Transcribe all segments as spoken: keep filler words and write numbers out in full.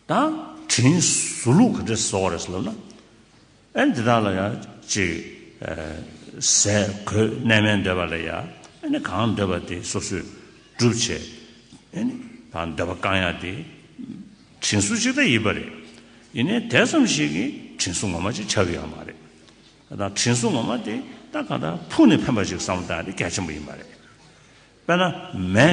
ད་དྲིན་གཟོ་ལུགས་ག་འདྲས་བཟོ་བ་རེད་ཟེར་ལབ་ན། ཨེ་འདི་དག་ལ་ཡང་ཅིག་ཟས་གོས་གནས་མལ་འདོད་པ་ལ་ཡང་ཨེ་ནི་གང་འདོད་པ་དེ་སོ་སོས་སྒྲུབ་བྱས། ཨེ་ནི་ད་འདོད་པ་བསྐང་ཡག་དེ་དྲིན་གཟོ་ཅིག་ད་ཡིན་པ་རེད། ཡིན་ནའི་དེ་ཙམ་ཞིག་གིས་དྲིན་གཟོ་ངོ་མ་ཅིག་ཆགས་ཡོད་མ་རེད། ད་དྲིན་གཟོ་ངོ་མ་དེ་ད་གང་ལྟར་ཕུགས་ནས་ཕན་པ་ཅིག་བསམ་བློ་བཏང་ཡག་དེ་གལ་ཆེན་པོ་ཡིན་པ་རེད། དཔེར་ན་མས་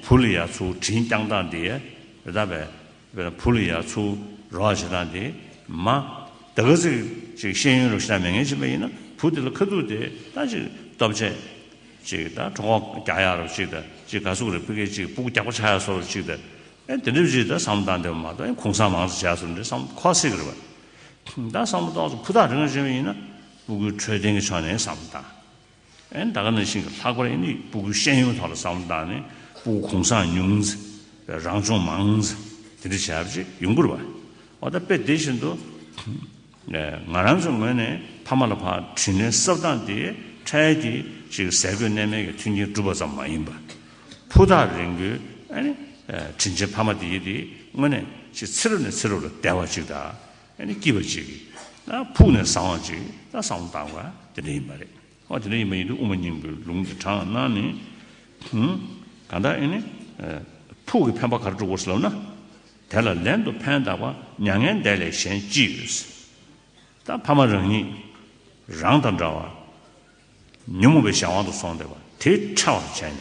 བུ་ལ་ཡ་ཚུར་དྲིན་བསྐྱངས་སྟངས་དེ་རེད་ད་བས། དཔེར་ན་བུ་ལ་ཡ་ཚུར་རོགས་བྱེད་སྟངས་དེ་མ། ད་ག་ཚོད་ཅིག་ཤེས་ཡོན་རོགས་ཞེ་དྲག་མེད་མཁན་ཅིག་པ་ཡིན་ན་བུ་དེ་ལ་ཁ་ཐུག་དེ་ད་ཅིག་སྟོབས་ཆེ་ཅིག་ད་གྲོད་ཁོག་རྒྱག་ཡག་རོགས་ཅིག་ད་ཅིག་ག་ཟུག་རེད། ཕ་གི་ཅིག་སྤུ་གུ་རྒྱགས་པ་ཆགས་ཡག་བཟོ་རོགས་ཅིག་ད་ཨེ་དེ་འདྲ་ཅིག་ད་བསམ་བློ་བཏང་བསྡད་པ་མ་གཏོགས་ཨེ་གུང་སེང་མང་ཙམ་བྱས་སོང་འདྲ་བསམ་ཁོ་སྲིད་གི་རེད་པ། ད་བསམ་བློ་གཏོང་ཙང་ཕུ་ཐག་རིང་རིང་ཡིན་ན་སྤུ་གུའི་འཕྲོད་བསྟེན་གྱི་ཕྱོགས་ནས་བསམ་བློ་བཏང་། ཨེ་ད་ག་ནང་བཞིན་གྱི་ལྷག་པར་ཨེ་ནི་སྤུ་གུའི་ཤེས་ཡོན་ཐོག་ལ་བསམ་བློ་བཏང་ནས་སྤུ་གུ་གུང་སེང་ཉུང་ཙམ་རང་སྦྱོང་མང་ཙམ་དེ་འདྲ་བྱས་པ་ཅིག་ཡོང་གི་རེད་པ། འོ་ད་དཔེ་དེ་བཞིན་དུ་ང་རང་ཚོའི་ངོས་ནས་ཕ་མ་ལ་ཕར་དྲིན་ལན་གསབ་སྟངས་དེ་ཕྲལ་གྱི་ཅིག་ཟས་གོས་གནས་མལ་གྱི་མཐུན་རྐྱེན་བསྒྲུབས་པ་ཙམ་མ་ཡིན་པ། ཕུ་ཐག་རིང་པོའི་ཨ་ནི་དྲིན་ཆེན་ཕ་མ་དེ་ཡི་དེ་དངོས་གནས་ཅིག་ཚེ་རབས་ནས་ཚེ་རབས་ལ་བདེ་བ་ཅིག་དང་ཨ་ནི་སྐྱིད་པ་ཅིག་ཕུགས་ནས་བཟང་བ་ཅིག་ད་བསམ་བློ་བཏང་དགོས་དེ་འདྲ་ཡིན་པ་རེད། འོ་དེ་འདྲ་ཡིན་པ་ཡིན་དུས་དབུ་མ་སྙིང་པོའི་ལུང་དེ་དྲངས་གནང་ནས། ཧུམ། གང་ལྟར་ཨེ་ནི། ཕུགས་ཀྱི་ཕན་པ་ག་རེ་སྒྲུབ་དགོས་ཟེར་ལབ་ན། དེ་ལ་ལན་དུ་ཕན་བཏགས་པ་མྱ་ངན་འདས་ལས་གཞན་ཅི་ཡོད། ད་ཕ་མ་རང་ཉིད་རང་དང་འདྲ་བ། ཉོན་མོངས་པའི་གཞན་དབང་དུ་སོང་བསྡད་པ་དེ་ཕྲ་བར་བྱས་ནས།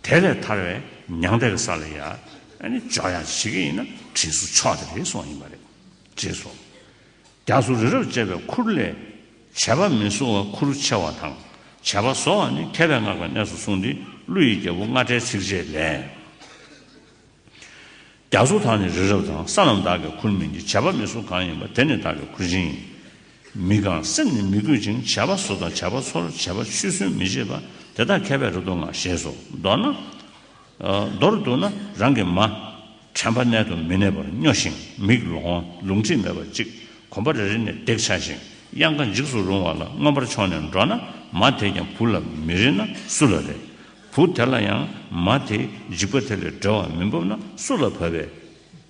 དེ་ལས་ཐར་བའི་མྱང་འདས་ཀྱི་ས་ལ་ཡ། ཨེ་ནི་འཇོག་ཡག་བྱེད་ཀྱི་ཡིན་ན་དྲིན་གཟོ་ཆོག་དེ་རེད་གསུངས་ཡིན་པ་རེད། ཅེས་སོ། རྒྱ་མཚོ་རི་རབ་བཅས་པའི་ཁུར་ལས། བྱས་པ་མི་གཟོ་བ་ཁུར་ཆེ་བ་དང་། བྱས་པ་གཟོ་བ་ནི་མཁས་པས་བསྔགས་པའི་གནས་སུ་གསུངས་ཏེ་ཀླུ་ཡི་རྒྱལ་པོ་རྔ་སྒྲའི་ཚིགས་བཅད་ལས། རྒྱ་མཚོ་དག་ནི་རི་རབ་དང་། ས་རྣམས་བདག་གི་ཁུར་མིན་གྱི། བྱས་པ་མི་གཟོ་གང་ཡིན་པ། དེ་ནི་བདག་གི་ཁུར་ཆེན་ཡིན། མི་གང་སེམས་ནི་མི་རྒུད་ཅིང་། བྱས་པ་གཟོ་དང་བྱས་པ་ཚོར། བྱས་པ་ཆུད་ཟོས་མི་བྱེད་པ། དེ་དག་མཁས་པས་རབ་ཏུ་བསྔགས། ཞེས་སོ། མདོར་ན། མདོར་བསྡུ་ན་རང་གི་མ། དྲན་པ་གནད་དུ་མི་གནས་པར་སྨྱོ་ཞིང་མིག་ལོང་བ་ལུང་ཁྲིད་མེད་པར་གཅིག་གོམ་པ་རེ་རེ་ནས་འདེགས་ཆགས་ཤིང་གཡང་ཁ་འཇིགས་སུ་རུང་བ་ལ་མངོན་པར་ཕྱོགས་ནས་འགྲོ་ན་མ་དེས་ཀྱང་བུ་ལ་མི་རེ་ན་སུ་ལ་རེ། བུ་དེ་ལ་ཡང་མ་དེས་འཇིགས་པ་དེ་ལས་སྒྲོལ་བར་མི་འབབ་ན་སུ་ལ་བབ་པས།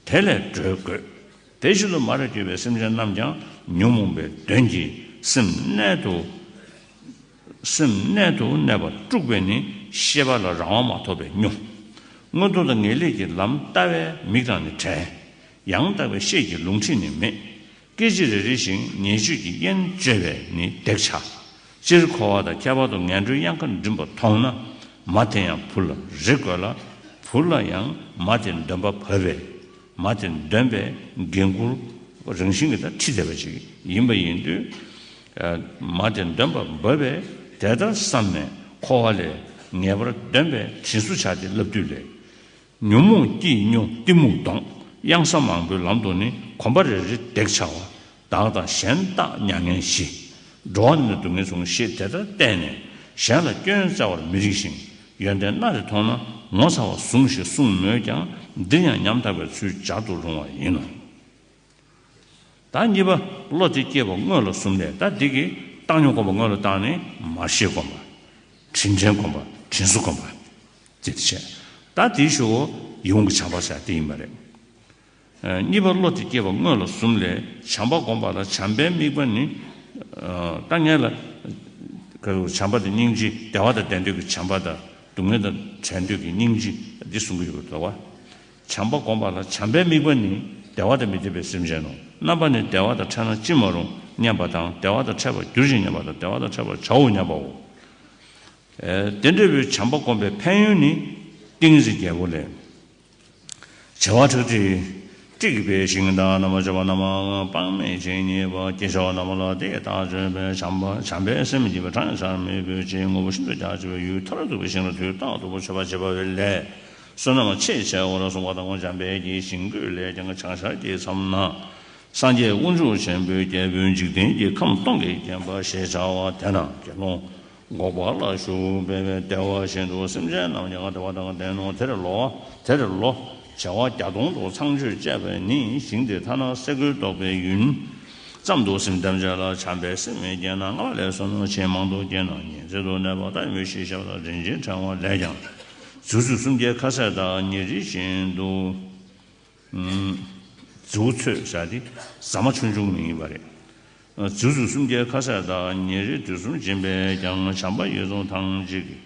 དེ་ལས་སྒྲོལ་དགོས། དེ་བཞིན་དུ་མར་གྱུར་པའི་སེམས་ཅན་རྣམས་ཀྱང་ཉོན་མོངས་པའི་གདོན་གྱིས་སེམས་གནད་དུ། སེམས་གནད་དུ་གནས་པ་དཀྲུགས་པས་ནི་ཤེས་པ་ལ་རང་དབང་མ་ཐོབ་པས་སྨྱོ། མངོན་མཐོ་དང་ངེས་ལེགས་ཀྱི་ལམ་ལྟ་བའི་མིག་དང་ནི་བྲལ། ཡང་དག་པའི་ཤེས་ཀྱི་ལུང་ཁྲིད་ནི་མེད། སྐད་ཅིག་རེ་རེ་བཞིན་ཉེས་སྤྱོད་ཀྱི་དབྱེན་བཅོས་པས་ནི་འདེགས་བྱ། སྤྱིར་འཁོར་བ་དང་ཁྱད་པར་དུ་ངན་འགྲོའི་གཡང་ཁ་འགྲིམ་པ་མཐོང་ན་མ་དེ་ཡང་བུ་ལ་རེ་དགོས་ལ། བུ་ལ་ཡང་མ་དེ་འདོན་པ་བབ་པས། མ་དེ་འདོན་པའི་འགན་ཁུར་རང་བཞིན་གྱིས་ད་ཁྲིད་བསྡད་པ་ཅིག་ཡིན་པ་ཡིན་དུས། མ་དེ་འདོན་པ་བབ་པས་དེ་ལྟར་བསམས་ནས་འཁོར་བ་ལས་ངེས་པར་འདོན་པའི་དྲིན་གཟོ་བྱ་སྟེ་བསླབ་བཏུས་ལས། ཉོན་མོངས་སྐྱིད་སྨྱོ་གཏི་མུག་གདོང་གཡང་ས་མང་པོའི་ལམ་དུ་ནི་གོམ་པ་རེ་རེ་འདེགས་བྱ་བ། བདག་དང་གཞན་བརྟག་མྱ་ངན་ཞི། འགྲོ་བ་ནི་སྡུག་བསྔལ་མཚུངས་ཞེས་དེ་ལྟར་བལྟས་ནས་གཞན་ལ་སྐྱོན་བཙལ་བར་མི་རིགས་ཤིང་། ཡོན་ཏན་སྣ་རེ་མཐོང་ན་ངོ་ཚ་བ་ཟུངས་ཤིག་གསུངས་མོད་ཀྱང་འདིར་ཡང་ཉམ་ཐག་པའི་ཚུལ་སྦྱར་དུ་རུང་བ་ཡིན་ནོ། ད་གཉིས་པ་བློ་དེ་སྐྱེས་པ་སྔོན་ལ་གསུམ་ལས་ད་འདི་གི་བཏང་སྙོམས་སྒོམ་པ་སྔོན་ལ་བཏང་ནས་མར་ཤེས་སྒོམ་པ། དྲིན་དྲན་སྒོམ་པ། དྲིན་གཟོ་སྒོམ་པ། དེ་བྱས། ད་དེའི་ཞོར་ཡིད་འོང་གི་བྱམས་པ་བྱ་དེ་ཡིན་པ་རེད། གཉིས་པ་བློ་དེ་སྐྱེས་པ་སྔོན་ལ་གསུམ་ལས་བྱམས་པ་སྒོམ་པ་ལ་བྱམས་པའི་དམིགས་པ་ནི། ད་ངས་ལ། བྱམས་པ་དེ་སྙིང་རྗེ་བདེ་བ་དང་ལྡན་འདོད་ཀྱི་བྱམས་པ་དང་སྡུག་བསྔལ་དང་བྲལ་འདོད་ཀྱི་སྙིང་རྗེ་འདི་གསུང་གི་ཡོད་པ་རེད་བ། བྱམས་པ་སྒོམ་པ་ལ་བྱམས་པའི་དམིགས་པ་ནི་བདེ་བ་དང་མི་ལྡན་པའི་སེམས་ཅན་ནོ། རྣམ་པ་ནི་བདེ་བ་དང་ཕྲད་ན་ཅི་མ་རུང་སྙམ་པ་དང་བདེ་བ་དང་ཕྲད་པར་འགྱུར་ཞིང་སྙམ་པ་དང་བདེ་བ་དང་ཕྲད་པར་བྱའོ་སྙམ་པའོ། དེ་འདྲ་བའི་བྱམས་པ་སྒོམ་པའི་ཕན་ཡོན་ནི་ཏིང་འཛིན་རྒྱལ་པོ་ལས། བྱེ་བ་ཁྲག་ཁྲིག་དཀྲིགས་པའི་ཞིང་དང་རྣམ་པར་འབྱེད་པ་རྣམས་པང་མེད་ཅིང་ཉེས་པ་སྐྱེ་ཤོག་རྣམས་ལ་དེ་ལྟར་བརྗོད་པས་བྱམས་པ་བྱམས་པའི་སེམས་བསྐྱེད་པ་གྲངས་ཆར་མེད་པོས་ཅིག་ངོ་བོ་ཤིན་ཏུ་རྒྱ་ཆེ་བའི་ཡུལ་མཐར་ཐུག་པའི་ཞིང་ལ་དུས་རྟག་ཏུ་མཆོད་པ་བྱེད་པ་བའི་ལས། བསོད་ནམས་ཆེས་ཆེ་བར་གསུངས་པ་དང་། འཇམ་དཔལ་གྱི་ཞིང་བཀོད་ལས་ཀྱང་བྱང་ཤར་གྱི་མཚམས་ན། སངས་རྒྱས་དབུ་འཇུག་ཆེན་པོའི་རྒྱལ་པོས་འཇིག་རྟེན་གྱི་ཁམས་སྟོང་གིས་བརྒྱན་པ་ཞེས་བྱ་བ་དེ་ན་དགེ་སློང་འགོག་པ་ལ་ཞུགས་པས་བདེ་བ་བཞིན་དུ་སེམས་ཅན་རྣམས་ཀྱང་བདེ་བ་དང་ལྡན་ནོ། དེར་ལོ་དེར་ལོ་བྱེ་བ་བརྒྱ་སྟོང་དུ་ཚངས་སྤྱོད་བཅས་པས་ནི་ཞིང་དེ་ཐ་ན་སེ་གོལ་གཏོགས་པའི་ཡུན་ཙམ་དུ་ཟིན། ཐམས་ཅད་ལ་བྱམས་པའི་སེམས་བསྐྱེད་ན་སྔ་མ་ལས་བསོད་ནམས་ཆེས་མང་དུ་བསྐྱེད་ན་ཉིན་མཚན་དུ་གནས་པ་ལྟ་བུའི་ཤེས་བྱ་དང་རིན་ཆེན་ཕྲེང་བ་ལས་ཀྱང་རྫུ་འཕྲུལ་གསུམ་གྱི་ཁ་ཟས་དག་ཉིན་རེ་བཞིན་དུ། ཨུམ། རྫིའུ་ཚོད་ཟེར་དེ་ཟ་མ་ཆུང་ཆུང་མིན་པ་རེད། རྫིའུ་ཚོད་སུམ་བརྒྱའི་ཁ་ཟས་དག། ཉིན་རེ་དུས་གསུམ་སྦྱིན་པས་ཀྱང་། བྱམས་པ་ཡོ་བྱད་ཐམས་ཅད་ཀྱི།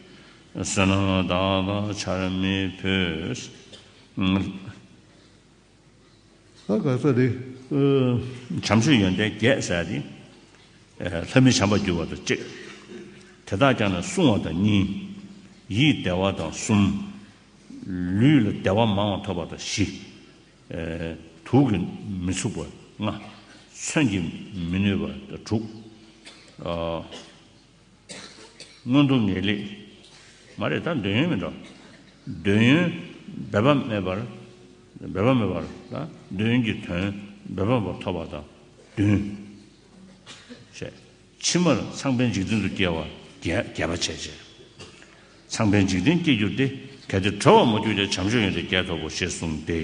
བསོད་ནམས་དག་དང་ཆར་མི་ཕོད། ད་ག་ས་རེད། བྱམས་ཆོས་ཡོན་ཏན་བརྒྱད་ཟེར་དེ། ལྷ་མི་བྱམས་པར་གྱུར་པ་དང་གཅིག་དེ་དག་ཀྱང་ནི་བསྲུང་བ་དང་གཉིས། ཡིད་བདེ་བ་དང་གསུམ། ལུས་ལ་བདེ་བ་མང་བ་ཐོབ་པ་དང་བཞི། དུག་གིས་མི་ཚུགས་པ་ལྔ། མཚོན་གྱིས་མི་གནོད་པ་དྲུག་མངོན་མཐོ་ངེས་ལེགས། མ་རེད་ད་འདོད་ཡོན་མི་འདྲ། འདོད་ཡོན་འབད་པ་མེད་པར། འབད་པ་མེད་པར་ད་འདོད་ཡོན་གྱི་དོན་འབད་པ་མེད་པར་ཐོབ་པ་དང་བདུན། བྱས། ཕྱི་མར་ཚངས་པའི་འཇིག་རྟེན་དུ་སྐྱེ་བ་བརྒྱད་བརྒྱད་པ་བྱས་བྱས། ཚངས་པའི་འཇིག་རྟེན་སྐྱེ་འགྱུར་ཏེ། གལ་ཏེ་གྲོལ་བར་མ་གྱུར་ཀྱང་། བྱམས་ཆོས་ཡོན་ཏན་བརྒྱད་ཐོབ་བོ། ཞེས་གསུངས་ཏེ།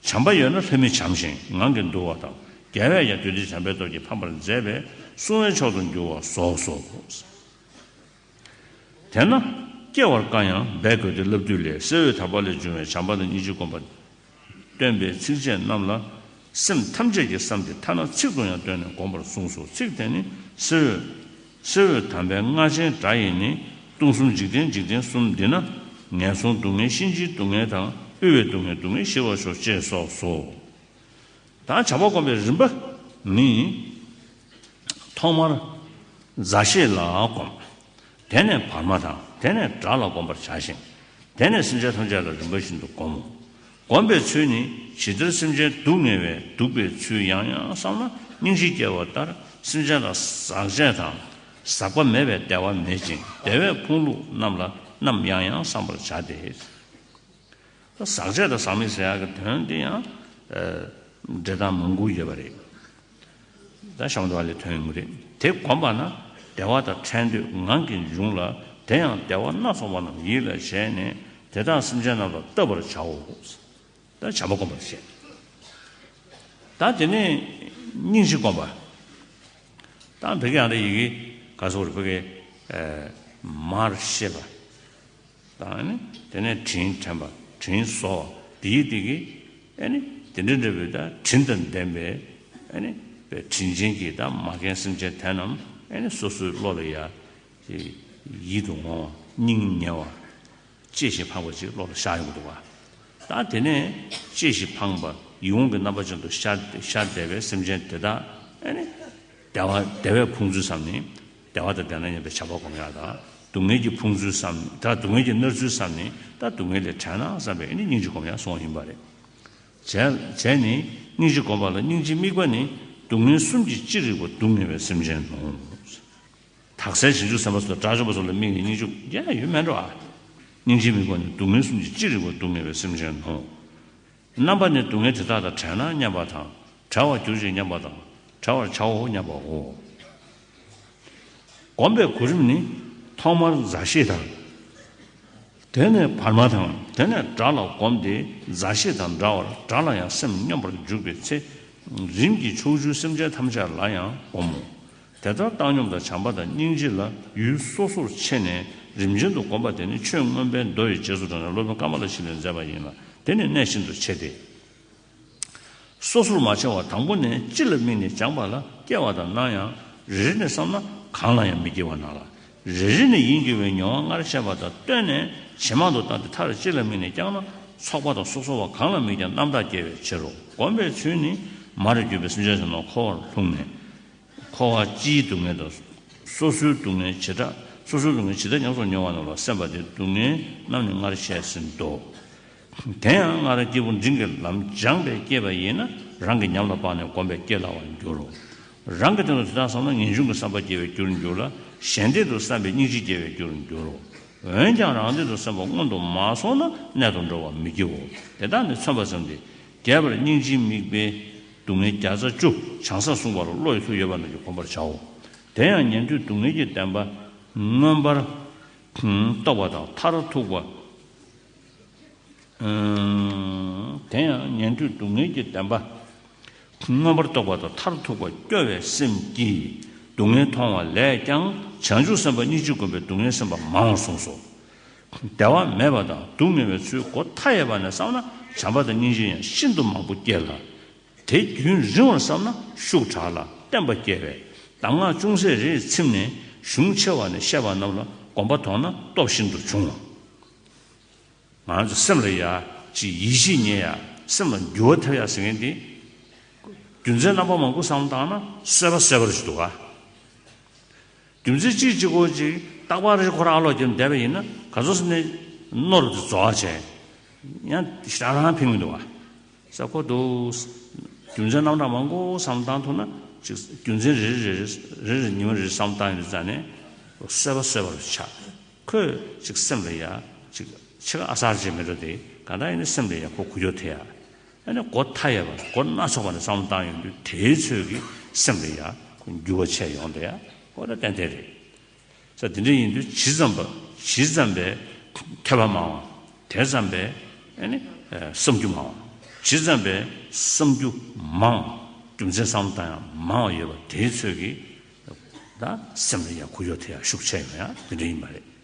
བྱམས་པ་ཡོད་ན་ལྷ་མིས་བྱམས་ཤིང་ངང་གིས་འདུལ་བ་དང་། རྒྱལ་བས་ཀྱང་དུས་མཐའི་བྱམས་པའི་སྟོབས་ཀྱིས། ཕམ་པར་མཛད་པས་བསྲུང་བའི་མཆོག་ཏུ་འགྱུར་བ་སོགས་སོ། དེས་ན་སྐྱེ་བར་དཀའ་ཡང་འབད་དགོས་ཏེ། བསླབ་བཏུས་ལས། གསེར་འོད་དམ་པ་ལས་བྱུང་བའི་བྱམས་པ་དང་སྙིང་རྗེའི་སྒོམ་པ་སྟོན་པའི་ཚིགས་བཅད་རྣམས་ལ་སེམས་ཐམས་ཅད་ཀྱིས་བསམས་ཏེ། ཐ་ན་ཚིག་ཏུ་ཡང་བཏོན་ནས་བསྒོམ་པར་གསུངས་སོ། ཚིག་དེ་ནི་གསེར་འོད། གསེར་འོད་དམ་པའི་རྔ་ཆེན་སྒྲ་ཡིས་ནི། སྟོང་གསུམ་འཇིག་རྟེན་འཇིག་རྟེན་གསུམ་འདི་ན། ངན་སོང་སྡུག་བསྔལ་གཤིན་རྗེའི་སྡུག་བསྔལ་དང་། དབུལ་བའི་སྡུག་བསྔལ་སྡུག་བསྔལ་ཞི་བར་ཤོག་ཅེས་སོགས་སོ། ད་བྱམས་པ་སྒོམ་པའི་རིམ་པ་ནི། ཐོག་མར་མཛའ་བཤེས་ལ་སྒོམ། དེ་ནས་བར་མ་དང་། དེ་ནས་དགྲ་ལ་སྒོམ་པར་བྱ་ཞིང་། དེ་ནས་སེམས་ཅན་ཐམས་ཅད་ལ་རིམ་པ་བཞིན་དུ་སྒོམ་མོ། སྒོམ་པའི་ཚུལ་ནི། ཇི་ལྟར་སེམས་ཅན་སྡུག་བསྔལ་བས། སྡུག་པའི་ཚུལ་ཡང་ཡང་བསམས་ན། སྙིང་རྗེ་སྐྱེ་བ་ལྟར། སེམས་ཅན་ལ་ཟག་བཅས་དང་། ཟག་པ་མེད་པའི་བདེ་བ་མེད་ཅིང་། བདེ་བས་ཕུང་ལུགས་རྣམས་ལ། རྣམས་ཡང་ཡང་བསམ་པར་བྱ་སྟེ། ཟག་བཅས་དང་ཟག་མེད་ཟེར་ཡག་གི་དོན་དེ་ཡང་འགྲེལ་སྟངས་མང་པོ་ཡོད་པ་རེད། ད་ཤམ་དུ་བ་ལས་ཐོན་ཡོང་གི་རེད། དེ་བསྒོམས་པ་ན་བདེ་བ་དང་ཕྲད་འདོད་ངང་གིས་འབྱུང་ལ། དེ་ཡང་བདེ་བ་སྣ་ཚོགས་པ་རྣམས་ཡིད་ལ་བྱས་ནས། དེ་དག་སེམས་ཅན་རྣམས་ལ་བལྟ་བར་བྱའོ། ད་བྱམས་པ་སྒོམ་པར་བཤད། ད་དེ་ནས་སྙིང་རྗེ་སྒོམ་པ། ད་བོད་ཀྱི་ཨ་འདྲ་ཡི་གེ་ག་སོགས་རེད། བོད་ཀྱི་མར་ཤེས་པ་དང་ནི། དེ་ནས་དྲིན་དྲན་པ། དྲིན་གཟོ་བ་དེའི་དེ་གི་ཨ་ནི་དེ་འདྲ་འདྲ་བའི་ད་དྲིན་དང་ལྡན་པའི་ཨ་ནི་དྲིན་ཅན་གྱི་ད་མ་རྒན་སེམས་ཅན་དེ་རྣམས་ཨ་ནི་སོ་སོའི་བློ་ལ་ཡ་ཡིད་དུ་འོང་བ། སྙིང་ཉེ་བ། གཅེས་ཤིང་ཕངས་པ་ཅིག་བློ་ལ་ཤར་ཡོང་གི་འདུག་བ། ད་དེ་ནས་གཅེས་ཤིང་ཕངས་པ་ཡིད་འོང་གི་རྣམ་པ་ཅན་དུ་ཤར་ཤར་བསྡད་པའི་སེམས་ཅན་དེ་དག་ཨ་ནི་བདེ་བ་བདེ་བས་ཕུང་ཚུལ་བསམ་ནས། བདེ་བ་དང་ལྡན་ན་སྙམ་པའི་བྱམས་པ་སྒོམ་ཡག་དང་། སྡུག་བསྔལ་གྱི་ཕུང་ཚུལ་བསམ། ད་སྡུག་བསྔལ་གྱིས་མནར་ཚུལ་བསམ་ནས། ད་སྡུག་བསྔལ་ལས་བྲལ་ན་བསམ་པའི་ཨ་ནི་སྙིང་རྗེ་སྒོམ་ཡག་གསུངས་པ་ཡིན་པ་རེད། བྱས་བྱས་ནས་སྙིང་རྗེ་སྒོམ་པ་ལ། སྙིང་རྗེའི་དམིགས་པ་ནི། སྡུག་བསྔལ་གསུམ་གྱིས་ཅི་རིགས་པ། སྡུག་བསྔལ་བའི་སེམས་ཅན་ནོ། དག་སེལ་བྱང་ཆུབ་སེམས་དཔའ་སོགས་དགྲ་བཅོམ་པ་སོགས་ལ་དམིགས་ནས་སྙིང་རྗེ་ཡང་ཡོད་མེད་འགྲོ་ཨ། སྙིང་རྗེའི་དམིགས་པ་ནི། སྡུག་བསྔལ་གསུམ་གྱིས་ཅི་རིགས་པ། སྡུག་བསྔལ་བའི་སེམས་ཅན་ནོ། རྣམ་པ་ནི། སྡུག་བསྔལ་དེ་དག་དང་བྲལ་ན་སྙམ་པ་དང་། བྲལ་བར་གྱུར་ཅིག་སྙམ་པ་དང་། བྲལ་བར་བྱའོ་སྙམ་པའོ། སྒོམ་པའི་གོ་རིམ་ནི། ཐོག་མར་མཛའ་བཤེས་དང་། དེ་ནས་བར་མ་དང་། དེ་ནས་དགྲ་ལ་བསྒོམས་ཏེ། མཛའ་བཤེས་དང་འདྲ་བར་དགྲ་ལ་ཡང་སེམས་སྙོམས་པར་འཇུག་པའི་ཚེ། རིམ་གྱིས་ཕྱོགས་བཅུའི་སེམས་ཅན་ཐམས་ཅད་ལ་ཡང་བསྒོམ་མོ། དེ་ལྟར་བཏང་སྙོམས་དང་བྱམས་པ་དང་སྙིང་རྗེ་ལ་ཡུལ་སོ་སོར་ཕྱེ་ནས་རིམ་ཅན་དུ་བསྒོམ་པ་དེ་ནི་ཆོས་མངོན་པའི་མདོ་ཡི་རྗེས་སུ་འགྲོ་ནས་སློབ་དཔོན་ཀ་མ་ལ་ཤཱི་ལས་མཛད་པ་ཡིན་ལ། དེ་ནི་གནས་ཤིན་ཏུ་ཕྱེ་སྟེ། སོ་སོར་མ་ཕྱེ་བར་དང་པོ་ནས་སྤྱི་ལ་དམིགས་ནས་སྦྱངས་པ་ལ། སྐྱེ་བ་དང་རྣམ་གཡེང་རེ་རེ་ནས་བསམ་ན་གང་ལ་ཡང་མི་སྐྱེ་བ་ན་ལ། རེ་རེ་ནས་ཡིད་འགྱུར་བའི་མྱོང་བ་སྔར་བཤད་པ་དང་བསྟུན་ནས་ཇེ་མང་དུ་བཏང་སྟེ། མཐར་སྤྱི་ལ་དམིགས་ནས་བསྐྱངས་ན་ཚོགས་པ་དང་སོ་སོ་བ་གང་ལ་དམིགས་ཀྱང་རྣམ་དག་སྐྱེ་བའི་ཕྱིར་རོ། སྒོམ་པའི་ཚུལ་ནི། མར་གྱུར་པའི་སེམས་ཅན་ཚོ་རྣམས་འཁོར་བར་ལྷུང་ནས། འཁོར་བ་སྤྱིའི་སྡུག་བསྔལ་དང་། སོ་སོའི་སྡུག་བསྔལ་བྱེ་བྲག་སོ་སོའི་སྡུག་བསྔལ་ཇི་ལྟར་ཉམས་སུ་མྱོང་བ་རྣམས་ལ་སེམས་པ་སྟེ། སྡུག་བསྔལ་རྣམས་ནི་སྔར་བཤད་ཟིན་ཏོ། དེ་ཡང་སྔར་སྐྱེས་བུ་འབྲིང་གི་ལམ་སྦྱངས་པས་སྐྱེས་པ་ཡིན་ན། རང་གི་ཉམས་ལ་དཔགས་ནས་བསྒོམས་པས་སྐྱེ་སླ་བར་འགྱུར་རོ། རང་གི་སྟེང་དུ་དེ་དག་བསམ་ན་ངེས་འབྱུང་གི་བསམ་པ་སྐྱེ་བའི་རྒྱུར་འགྱུར་ལ། གཞན་སྟེང་དུ་བསམ་པས་སྙིང་རྗེ་སྐྱེ་བའི་རྒྱུར་འགྱུར་རོ། འོན་ཀྱང་རང་སྟེང་དུ་བསམ་པ་སྔོན་དུ་མ་སོང་ན་གནད་དུ་འགྲོ་བར་མི་སྐྱེའོ། དེ་དག་ནི་མཚོན་པ་ཙམ་སྟེ། རྒྱས་པར་སྙིང་རྗེའི་དམིགས་པས་སྡུག་བསྔལ་བརྒྱ་རྩ་བཅུ་བྱང་ས་གསུངས་པ་ལ་བློ་ཡི་ཚུལ་ཡོད་པ་རྣམས་ཀྱིས་བསྒོམ་པར་བྱའོ། དེ་ཡང་ཉན་ཐོས་སྡུག་བསྔལ་གྱི་བདེན་པ་མངོན་པར་རྟོགས་པ་དང་མཐར་ཐུག་པ། དེ་ཡང་ཉན་ཐོས་སྡུག་བསྔལ་གྱི་བདེན་པ་མངོན་པར་རྟོགས་པ་དང་མཐར་ཐུག་པ་སྐྱོ་བའི་སེམས་ཀྱིས་སྡུག་བསྔལ་མཐོང་བ་ལས་ཀྱང་། བྱང་ཆུབ་སེམས་དཔའ་སྙིང་རྗེ་བསྒོམས་པས་སྡུག་བསྔལ་སེམས་པ་མང་བར་གསུངས་སོ། བདེ་བ་མེད་པ་དང་སྡུག་བསྔལ་བའི་ཚུལ་གོ་མཐའ་ཡས་པ་ནས་བསམ་ན་བྱམས་པ་དང་སྙིང་རྗེ་ཡང་ཤིན་ཏུ་མང་པོ་སྐྱེ་ལ། དེ་རྒྱུན་རིང་བར་བསམ་ན་ཤུགས་དྲག་ལ་བརྟན་པ་སྐྱེ་བས། གདམས་ངག་ཅུང་ཟད་རེ་ཚིམ་ནས་གཞུང་ཆེ་བ་ནས་བཤད་པ་རྣམས་ལ་གོམས་པ་དོར་ན་སྟོབས་ཤིན་ཏུ་ཆུང་ལ། ང་རང་ཚོ་སེམས་ལ་ཡ་ཅིག་ཡིད་ཆེས་རྙེད་ཡ། སེམས་ལ་འགྱུར་བ་ཐེབས་ཡ་ཟེར་མཁན་དེ། རྒྱུ་མཚན་རྣམ་པ་མང་པོ་བསམ་བློ་བཏང་ན་གསོད་པ་གསོད་པ་རེ་ཞིག་འདུག་ག་རྒྱུ་མཚན་གཅིག་གཅིག་པོ་ཅིག་རྟག་པར་རེ་ཁོ་རང་ཨ་ལོག་རྒྱབ་བསྡད་པ་ཡིན་ན་ག་ཚོད་ཟེར་ནས་ནོར་དེ་རྫོགས་བྱས། ཡང་ཞེ་དྲག་རང་ཕན་གྱི་འདུག་ག་ས་ཁོ་འདུག་རྒྱུ་མཚན་རྣམ་གྲངས་མང་པོ་བསམ་བློ་བཏང་ཐུབ་ན་ཅིག་རྒྱུ་མཚན་རེ་རེ་རེ་རེ་རེ་ཉི་མ་རེ་བསམ་བློ་བཏང་ཡོང་དུས་ཙང་ནས་གསོད་པ་གསོད་པ་རུ་ཆགས། ཁོས་ཅིག་སེམས་ལ་ཡ་ཅིག་ཕྱི་ཁ་ཨ་གསར་བྱེད་མི་འགྲོ་དེ་གང་ལྟར་ཡིན་ན་སེམས་ལ་ཡ་ཁོ་འགུལ་སྐྱོད་ཐེབས་ཡ། ཨ་ནི་སྒོ་མཐའ་ཡས་པ་སྒོ་སྣ་ཚོགས་པ་ནས་བསམ་བློ་བཏང་ཡོང་དུས་དེའི་ཚོད་ཀྱིས་སེམས་ལ་ཡ་ཁོ་འགྱུར་བ་ཆེ་ཡོང་དེ་ཡ་ཁོ་ད་ཏན་ཏན་རེད། ས་དེ་འདྲ་ཡིན་དུས་ཇི་ཙམ་པ་ཇི་ཙམ་པའི་ཐོས་པ་མང་བ་དེ་ཙམ་པའི་ཨ་ནི་བསམ་རྒྱུ་མང་བ། ཇི་ཙམ་པའི་བསམ་རྒྱུ་མང་བ་རྒྱུ་མཚན་བསམ་བློ་བཏང་ཡ་མང་བ་ཡོད་པ་དེའི་ཚོད་ཀྱིས་ད་སེམས་ལ་ཡ་འགུལ་སྐྱོད་ཐེབས་ཡ་ཤུགས་ཆེ་ཡོང་ཡ་དེ་འདྲ་ཡིན་པ་རེད།